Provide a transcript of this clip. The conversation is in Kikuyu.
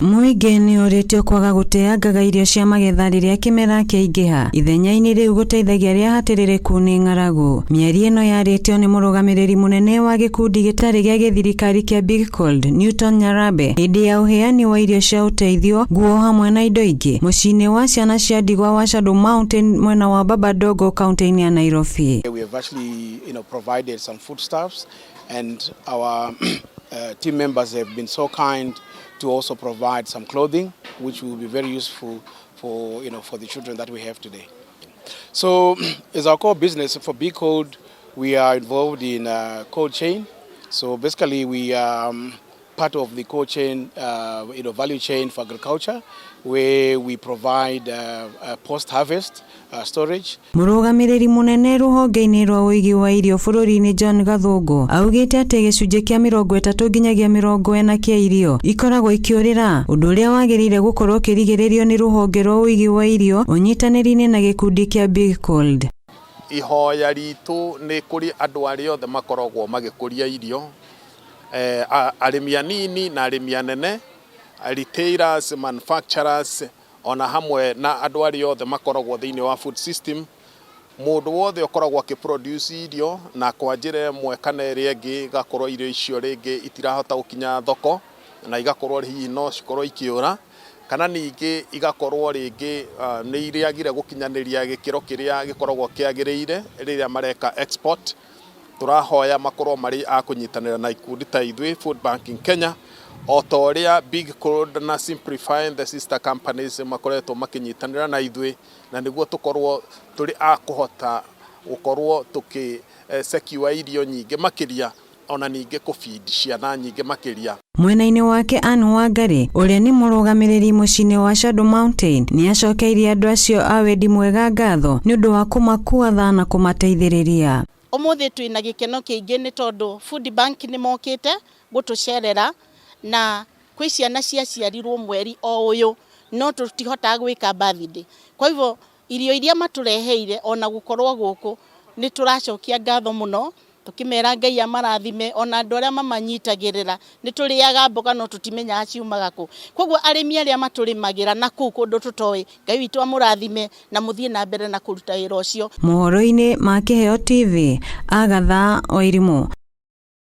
Mũingĩ nĩ ũrĩtio kwaga gũteangaga irio cia magetha rĩrĩa kĩmera kĩaingĩha ithenya-inĩ rĩu gũteithagia arĩa hatĩrĩrĩku nĩ ng'aragu. Mĩario ĩno yarĩtio nĩ mũrũgamĩrĩri mũnene wa gĩkundi gĩtarĩ gĩa gĩthirikari kĩa Big Cold Newton Nyarabe hĩndĩ ya ũheani wa irio cia ũteithio, nguo hamwe na indo ingĩ mũciĩ-inĩ wa ciana cia ndigwa wa Shadow Mountain mwena wa Babadogo kaunti-inĩ ya Nairobi. We have actually provided some foodstuffs, and our team members have been so kind to also provide some clothing, which will be very useful for you know for the children that we have today. So, as our core business for Big Cold, we are involved in cold chain. So basically, we are part of the cold chain, value chain for agriculture, where we provide post-harvest storage. Mũrũgamĩrĩri mũnene rũhonge-inĩ rwa ũigi wa irio bũrũri-inĩ John Gathũngũ augĩte atĩ gĩcunjĩ kĩa 30 nginyagia 40 kĩa irio ikoragwo ikĩũrĩra, ũndũ ũrĩa wagĩrĩire gũkorwo ũkĩrigĩrĩrio nĩ rũhonge rwa ũigi wa irio ũnyitanĩri-inĩ na gĩkundi kĩa Big Cold. Ihoya ritũ nĩ kũrĩ andũ arĩa othe makoragwo magĩkũria irio, arĩmi anini na arĩmi anene, retailers, manufacturers, ona hamwe na andũ arĩa othe makoragwo thĩinĩ wa food system. Mũndũ wothe ũkoragwo akĩproduce irio na kwa njĩra ĩmwe kana ĩrĩa ĩngĩ igakorwo irio icio rĩngĩ itirahota gũkinya thoko na igakorwo hihi no cikorwo ikĩũra, kana ningĩ igakorwo rĩngĩ nĩ irĩagire gũkinyanĩria gĩkĩro kĩrĩa gĩkoragwo kĩagĩrĩire rĩrĩa mareka export. Tũrahoya makorwo marĩ a kũnyitanĩra na ikundi ta ithuĩ Food Banking Kenya, o ta ũrĩa Big Cold na Simplifying the Sister Companies makoretwo makĩnyitanĩra na ithuĩ, na nĩguo tũkorwo tũrĩ a kũhota gũkorwo tũkĩ secure irio nyingĩ makĩria, ona ningĩ kũfeed ciana nyingĩ makĩria. Mwena-inĩ wake, Anne Wangari ũrĩa nĩ mũrũgamĩrĩri mũciĩ-inĩ wa Shadow Mountain nĩ acokeirie andũ acio a wendi mwega ngatho nĩ ũndũ wa kũmakua tha na kũmateithĩrĩria. Ũmũthĩ twĩna gĩkeno kĩingĩ nĩ tondũ Food Bank nĩ mokĩte gũtũcerera, na kwĩ ciana ciaciarirwo mweri o ũyũ no tũtihotaga gwĩka birthday. Kwa hivyo irio iria matũreheire ona gũkorwo gũkũ nĩ tũracokia ngatho mũno, tũkĩmera Ngai amarathime, ona andũ arĩa mamanyitagĩrĩra. Nĩ tũrĩaga mboga no tũtimenyaga ciumaga kũ. Koguo arĩmi arĩa matũrĩmagĩra na kũu kũndũ tũtoĩ, Ngai witũ amũrathime na mũthiĩ na mbere na kũruta wĩra ũcio. Mohoro-inĩ ma Kĩheo TV, Agatha Oirimũ.